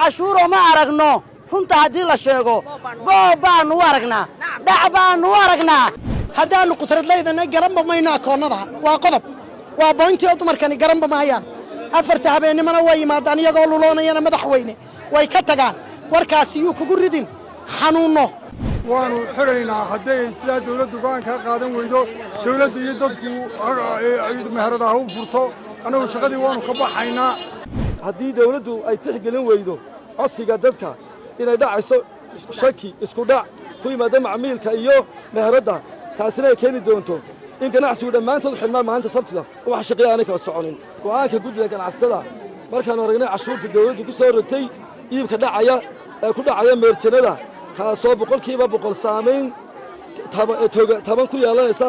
Cashuuro ma aragno. Runta haddii la sheego, boob baannu u aragnaa, dhac baannu u aragnaa. Haddaannu qudradlaydana garanba mayno akoonnada. Waa qodob, waa boyntii oo dumarkani garanba maayaan. 4ta habeennimona way yimaadaan iyagoo luloonayana, madaxweyne, way ka tagaan. Warkaasi yuu kugu ridin xanuunno. Waannu xidhaynaa hadday sidaa dawladdu go'aan kaa qaadan weydo. Dawladdu iyo dadku meherada ha u furto, annagu shaqadii waannu ka baxaynaa. Haddii dawladdu ay tixgelin weydo codsiga dadka inay dhacayso shaki, isku dhac ku yimaada macmiilka iyo meheradda, taasina ay keeni doonto in ganacsigu dhammaantood xidhmaan maalinta Sabtida oo wax shaqeeya aanay kala soconin. Go'aanka guddida ganacsatada: markaannu aragnay cashuurta dawladdu ku soo rogtay iibka dhacaya ee ku dhacaya merchant-ada, kaasoo 100% saamayn taban ku yeelanaysa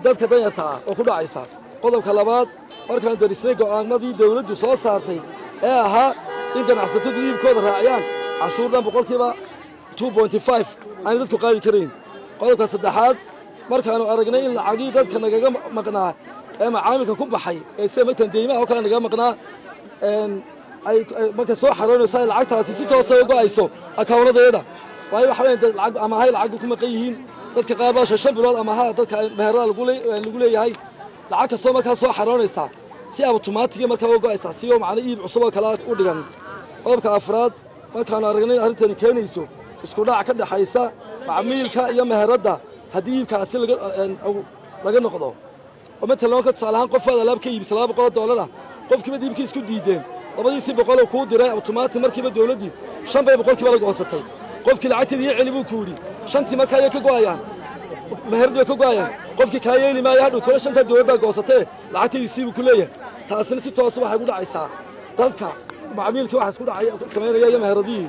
dadka danyarta ah oo ku dhacaysa. Qodobka labaad, markaannu darisnay go'aamadii dawladdu soo saartay ee ahaa in ganacsatadu iibkooda raaciyaan cashuurdan 2.5% aanay dadku qaadi karayn. Qodobka saddexaad, markaannu aragnay in lacagii dadka nagaga maqnaa ee macaamilka ku baxay ee sida matan deymaha oo kale nagaga maqnaa ay marka soo xaroonayso ay lacagtaasi si toosa u go'ayso akawnadeeda, waayo waxa weya lacag amahay lacag ku maqan yihiin dadka qaar baa 5 bilood amaha dadka meherada lagu leeyahay. Lacag kastoo markaa soo xaroonaysa si automatic markaa u go'aysa, si oo macna iib cusub oo kale u dhigan. Qodobka afraad, markaannu aragnay in arrintani keenayso isku dhac ka dhexaysa macmiilka iyo meheradda haddii iibkaasi laga noqdo, oo matalan ka tusaale ahaan qofaad alaab ka iibisa $200 ah, qofkiiba iibkii isku diideen, labadiisii boqoloo kuu diray automatic markiiba dawladdii 5 bay boqolkiiba la goosatay. Qofkii lacagteedii iyo celi buu ku yidhi. Shantii markaa ayay ka go'ayaan, meheradii bay ka go'ayaan. Qofkii kaa yeeli maayo, hadhow tolo shantaa dawladdaa goosatee lacagteedii buu ku leeyahay. Taasina si toosa waxay ku dhacaysaa dadka macmiilkii waxa isku dhacay samaynaya iyo meheradihii.